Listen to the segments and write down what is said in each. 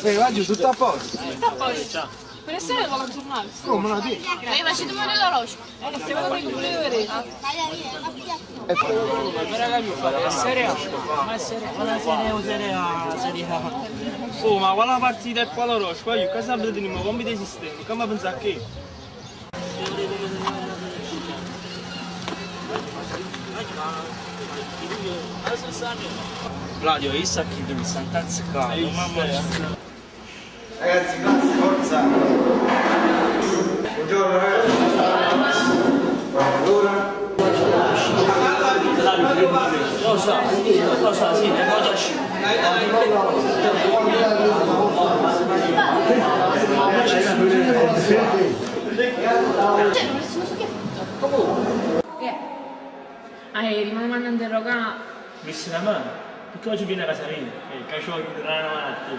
Ehi, guagliù, tutto a posto? Tutto a posto. Per essere con la giornata. Come no, sì? Ma facete male l'oroscopo. Secondo me che volevo vedere. Oh, ma quella partita è qua l'oroscopo? Io cosa vedremo? Come dei sistemi? Come pensa che? Claudio, io sto qui dove sta azzeccato, mamma mia. Ragazzi, classe, forza! Buongiorno ragazzi! Allora? Lo so, lo so, sì, ne cosa Cioè, non sono so che ha fatto. Che? Ah, rimane mi hanno interrogato. Messi la mano? Perché oggi viene a casa mia? Eh, che ci voglio dare una mano a te.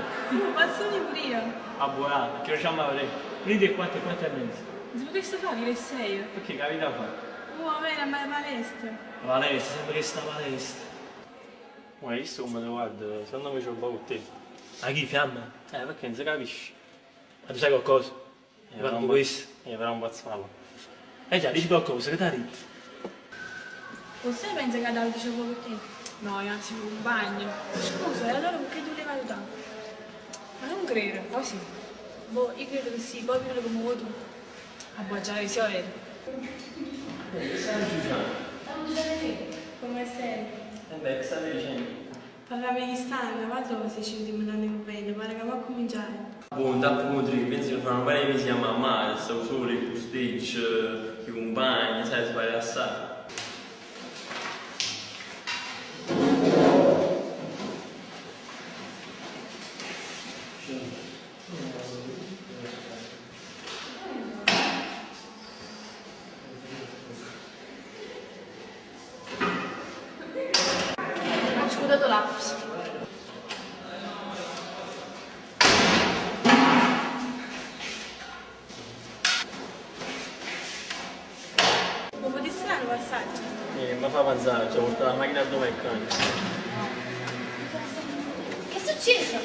Ma sono pure io. A buona, che lo siamo a vedere. Venite 4 e 4 e mezzo. Si potesse fare le 6? Perché capita fa? Oh, a me ma palestra. La palestra, sempre che sta palestra. Ma hai visto come te guardo? Secondo me c'è un po' con te. Ma chi fiamma? Perché non si capisce. Ma tu sai qualcosa? Eh, però un questo. Però un pazzo. Eh già, dici qualcosa, che ti ha detto? Você pensa che Davide c'è con te? No, io anzi un bagno. Scusa, e allora perché tu l'hai aiutato? Ma non credo, o sì? Boh, io credo che sì, poi vedo come vuoi tu. A buona sia vero. Come sei? Eh beh, che stai dicendo? Parlami di stanno, ma dove se ci vediamo l'anno che viene? Pare che va a cominciare. Buon, da appunto, penso che fanno parecchi mesi a mamma, stavo solo, il posticcio, i compagni, sai, si fa assai. Ho scudato l'aps. Ma potessi dare un passaggio? Mi fa pensare, cioè, portare la macchina dove è cane. Che è successo?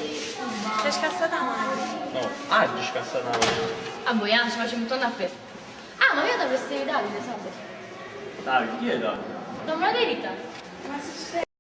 Ti è scassata la mano. No, oggi scassata la macchina. Ah, boh, ci facciamo tornare a per. Ah, ma io dovresti Davide, sabato. Davide, chi è Davide? Non me la devi dare. Ma succede?